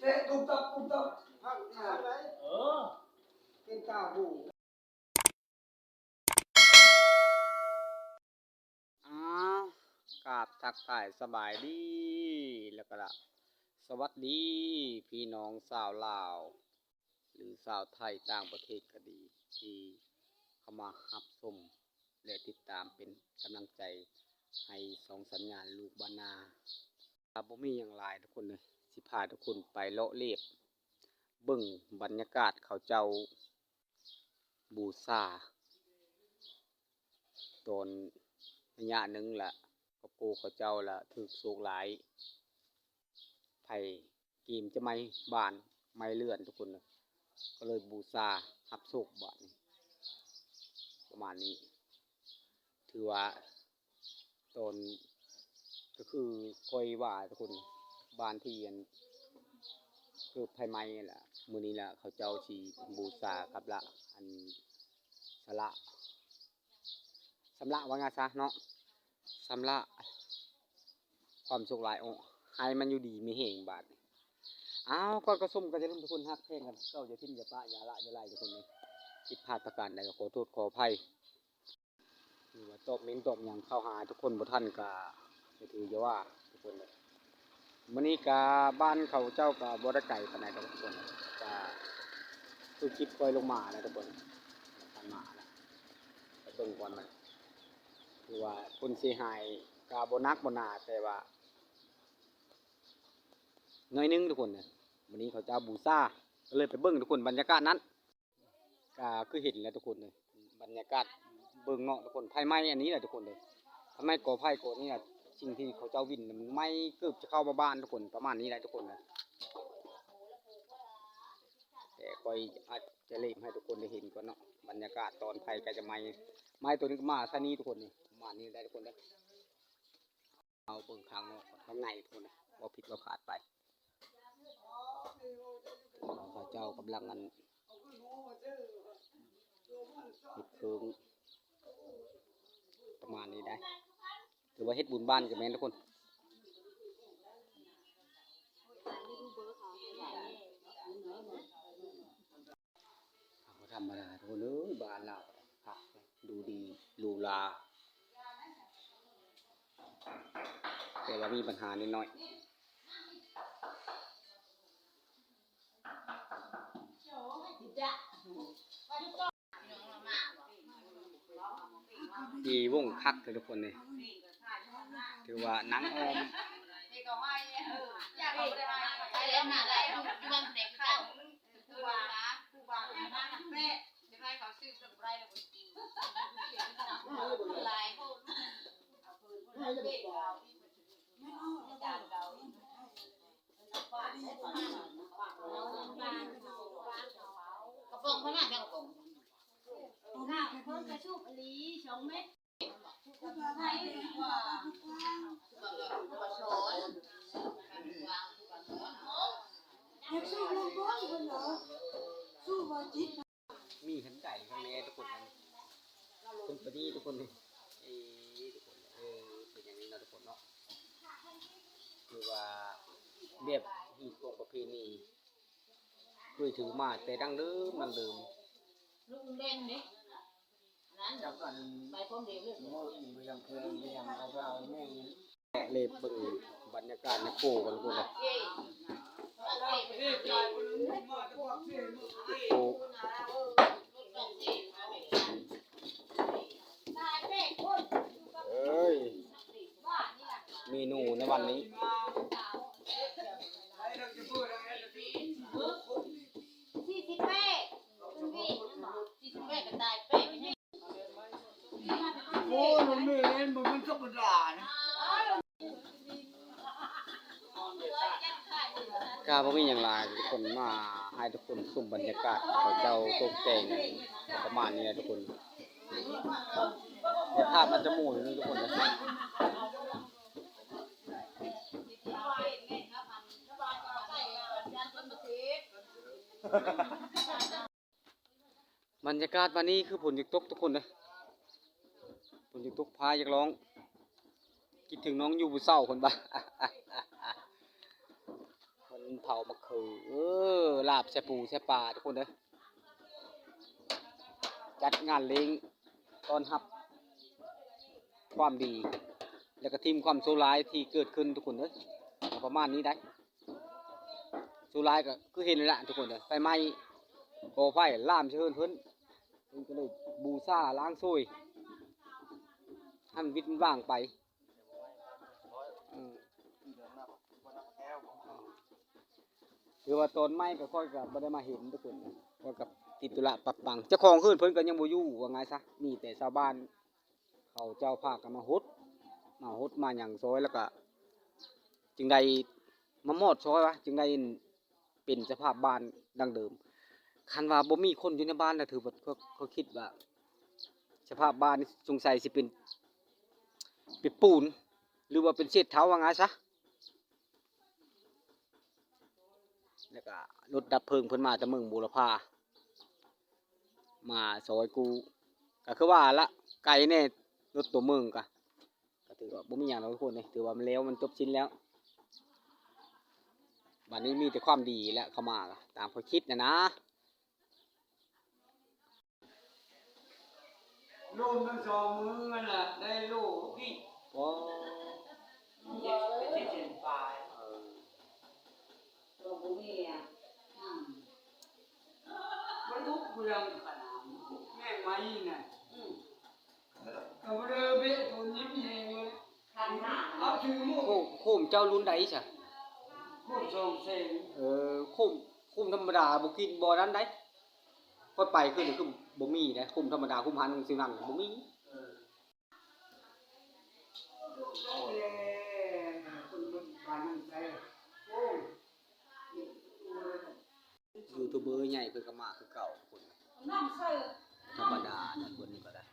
ຕຸບຕັບຕຸບຕັບ ພັກນາ ເອີ ເປັນຕາຫູ. ອ້າວ ກາບທັກທາຍສະບາຍດີ ແລ້ວກະສະຫວັດດີພີ່ນ້ອງຊາວລາວ ຫຼື ຊາວໄທຕ່າງປະເທດກະດີ ທີ່ເຂົ້າມາຮັບຊົມ ແລະ ຕິດຕາມເປັນກຳລັງໃຈໃຫ້ຊ່ອງສັນຍານລູກບ້ານນາ. ກະບໍ່ມີຫຍັງຫຼາຍທຸກຄົນເອີຍ ຊິພາທຸກຄົນໄປເລາະເລບເບິ່ງບັນຍາກາດເຂົາເຈົ້າ ບູຊາ ຕອນໄລຍະໜຶ່ງລະ ຄອບຄົວເຂົາເຈົ້າລະຖືກໂຊກຫຼາຍ ໄພເກມຈະໄໝ້ບ້ານໄໝ້ເຮືອນທຸກຄົນ ກະເລີຍບູຊາຮັບໂຊກບາດນີ້ ປະມານນີ້ ຖືວ່າ ຕອນ ກະຄືຂ້ອຍວ່າທຸກຄົນ ບ້ານທີ່ອັນເກີດໄຟໄໝ້ຫັ້ນລະ ມື້ນີ້ລະເຂົາເຈົ້າຊິບູຊາກັບລະ ອັນ ຊະລະ ຊຳລະວ່າງ່າຍຊະເນາະ ຊຳລະຄວາມໂຊກຮ້າຍອອກ ໃຫ້ມັນຢູ່ດີມີແຮງບາດນີ້. ອ້າວ ກ່ອນເຂົ້າຊົມກະຢ່າລືມທຸກຄົນ ຮັກແພງກັນຄືເກົ່າ ຢ່າຖິ້ມຢ່າປະ ຢ່າລະຢ່າລາຍທຸກຄົນເອີຍ ຜິດພາດປະການໃດກະຂໍໂທດຂໍອະໄພ. ຫຼືວ່າຕອບເມັ້ນຕອບຫຍັງເຂົ້າຫາທຸກຄົນບໍ່ທັນກະ ກະຖືຢ່າວ່າທຸກຄົນເດີ. ມື້ນີ້ກະບ້ານເຂົາເຈົ້າກະບໍ່ໄດ້ໄກປານໃດດອກທຸກຄົນ ກະຄືຄລິບຂ້ອຍລົງມາແຫຼະທຸກຄົນ ຜ່ານມາແຫຼະ ໄປເບິ່ງກ່ອນມັນ ຖືວ່າຜົນເສຍຫາຍກະບໍ່ໜັກບໍ່ໜາ ແຕ່ວ່າໜ້ອຍໜຶ່ງທຸກຄົນເດີ. ມື້ນີ້ເຂົາເຈົ້າບູຊາ ກະເລີຍໄປເບິ່ງທຸກຄົນ ບັນຍາກາດນັ້ນ ກະຄືເຫັນແຫຼະທຸກຄົນເອີຍ ບັນຍາກາດເບິ່ງເນາະທຸກຄົນ ໄຟໄໝ້ອັນນີ້ແຫຼະທຸກຄົນເອີຍ ໄຟໄໝ້ກໍໄຟກໍນີ້ແຫຼະ ສິ່ງທີ່ເຂົາເຈົ້າວິນນະ ມັນໄໝ້ເກືອບຈະເຂົ້າມາບ້ານທຸກຄົນ ປະມານນີ້ແຫຼະທຸກຄົນເອີຍ. ແຕ່ຂ້ອຍອາດຈະເລບໃຫ້ທຸກຄົນໄດ້ເຫັນກ່ອນເນາະ ບັນຍາກາດຕອນໄຟໃກ້ຈະໄໝ້ ໄມ້ໂຕນີ້ກະມາຊະນີ້ທຸກຄົນເອີຍ ປະມານນີ້ແຫຼະທຸກຄົນເອີຍ. ເຮົາເບິ່ງຂ້າງນອກກ່ອນ ຂ້າງໃນພຸ້ນນະ ບໍ່ຜິດບໍ່ພາດໄປ ເຂົາເຈົ້າກຳລັງອັນ ເຮັດເຄິ່ງ ປະມານນີ້ໄດ໋ ຖືວ່າເຮັດບຸນບ້ານກະແມ່ນທຸກຄົນ. ບໍ່ທຳມະດາທຸກຄົນເອີຍ ບ້ານລາວຄັກ ດູດີຫຼູຫຼາ ແຕ່ວ່າມີບັນຫານິດໜ້ອຍ ທີ່ວົງຄັກເດີທຸກຄົນເອີຍ ຖືວ່ານາງອ້ອມ ກະປ໋ອງເພິ່ນນະ ແມ່ນກະປ໋ອງ ເພິ່ນກະສູບອີ່ຫຼີ ສອງເມັດ. ມີທັງໃຈທັງແມ່ທຸກຄົນ ເພິ່ນປະນີທຸກຄົນ ເອີ ທຸກຄົນ ເອີ ເປັນຢ່າງນີ້ເນາະທຸກຄົນເນາະ ຄືວ່າແບບຮີດຄອງປະເພນີ ເຄີຍຖືມາແຕ່ດັ້ງເດີມ ດັ້ງເດີມ ລູກແດງເດ້ ອັນນັ້ນ ຈັບອັນ ໄປພ້ອມເດວເລີຍ ບໍ່ ບໍ່ຢາກເຄີຍ ບໍ່ຢາກເອົາໄປເອົາແມ່ ເລບເບິ່ງບັນຍາກາດໃນໂກກັນພຸ້ນນະ ໂກ ເອີຍ ເມນູໃນວັນນີ້ ສີ່ສິບແປດ ສີ່ສິບແປດກະຕາຍແປດ ໂອ້ຍ ມັນແມ່ນ ບໍ່ແມ່ນທຳມະດານະ. ກະບໍ່ມີຫຍັງຫຼາຍທຸກຄົນ ມາໃຫ້ທຸກຄົນຊົມບັນຍາກາດ ເຂົາເຈົ້າຕົກແຕ່ງປະມານນີ້ແຫຼະທຸກຄົນ ແຕ່ພາບມັນຈະໝູ່ຢູ່ນີ້ທຸກຄົນເດີ. ບັນຍາກາດວັນນີ້ຄືຝົນຢາກຕົກທຸກຄົນເດີ ຝົນຢາກຕົກ ຟ້າຢາກຮ້ອງ ຄິດເຖິງນ້ອງຢູ່ຜູ້ເຊົ່າພຸ້ນບາດ ມັນ ເຜົາໝາກເຂີ ເອີ ລາບໃສ່ປູໃສ່ປາ ທຸກຄົນເອີຍ. ຈັດງານລ້ຽງຕ້ອນຮັບຄວາມດີ ແລ້ວກໍຖິ້ມຄວາມຊົ່ວຮ້າຍທີ່ເກີດຂຶ້ນ ທຸກຄົນເອີຍ. ກໍປະມານນີ້ໄດ໋ ຊົ່ວຮ້າຍກໍຄືເຫັນນີ້ລະ ທຸກຄົນເອີຍ. ໄຟໄໝ້ ກໍໄຟລາມໃສ່ເຮືອນເພິ່ນ ເພິ່ນກໍເລີຍບູຊາລ້າງໂຊຍ ໃຫ້ມັນວິດມັນວ່າງໄປ. ອືມ ຄືວ່າຕອນໄໝ້ກໍຂ້ອຍກໍບໍ່ໄດ້ມາເຫັນ ທຸກຄົນ ຂ້ອຍກໍຕິດທຸລະປັບປັງ. ເຈົ້າຂອງເຮືອນເພິ່ນກໍຍັງບໍ່ຢູ່ ວ່າງ່າຍຊະ ມີແຕ່ຊາວບ້ານເຂົາເຈົ້າພາກັນມາຫົດ ມາຫົດມາຫຍັງຊ່ອຍ ແລ້ວກໍຈຶ່ງໄດ້ມາມອດຊ່ອຍວ່າ ຈຶ່ງໄດ້ ເປັນສະພາບບ້ານດັ່ງເດີມ. ຄັນວ່າບໍ່ມີຄົນຢູ່ໃນບ້ານນະ ຖືວ່າ ຂ້ອຍ ຂ້ອຍຄິດວ່າສະພາບບ້ານນີ້ສົງໄສຊິເປັນ ເປັນປູນ ຫຼືວ່າເປັນເສດເທົາ ວ່າງ່າຍຊະ. ແລ້ວກະລົດດັບເພີງເພິ່ນມາແຕ່ເມືອງບູລະພາ ມາຊ່ອຍກູ້ ກະຄືວ່າລະ ໄກແດ່ ລົດຕົວເມືອງກະ ກໍຖືວ່າບໍ່ມີຫຍັງດອກທຸກຄົນເອີຍ ຖືວ່າມັນແລ້ວ ມັນຈົບສິ້ນແລ້ວ. ບັດນີ້ມີແຕ່ຄວາມດີແຫຼະເຂົ້າມາ ຕາມຂ້ອຍຄິດນະນາ. ລົມທັງສອງມື້ຫັ້ນລະ ໄດ້ໂລ ໂອ້ ເຈັດ ເຈັດເຊັນປາຍ ເອີ ໂລບໍ່ມີອະ ອືມ ບໍ່ໄດ້ທຸກເລື່ອງຂະໜາດ ແມ່ນໄມ້ນະ ອືມ ກໍບໍ່ໄດ້ເບະໂຕຍິບແຮງເລີຍ ຄັນຫາ ເອົາຖືໝົດ ໂຄມ ໂຄມເຈົ້າລຸ້ນໃດຊະ? ໂຄມສອງແສນ ເອີ ໂຄມ ໂຄມທຳມະດາບໍ່ກິນບໍ່ນັ້ນໃດ ຂ້ອຍໄປຄືນຄືບໍ່ມີເດ້ ຄຸ້ມທຳມະດາ ຄຸ້ມຫ້າໜຶ່ງສີ່ໜຶ່ງບໍ່ມີ. ເອີ ຢູທູບເບີໃຫຍ່ເພິ່ນກໍມາຄືເກົ່າ ຄົນທຳມະດານະ ຄົນນີ້ກໍໄດ້.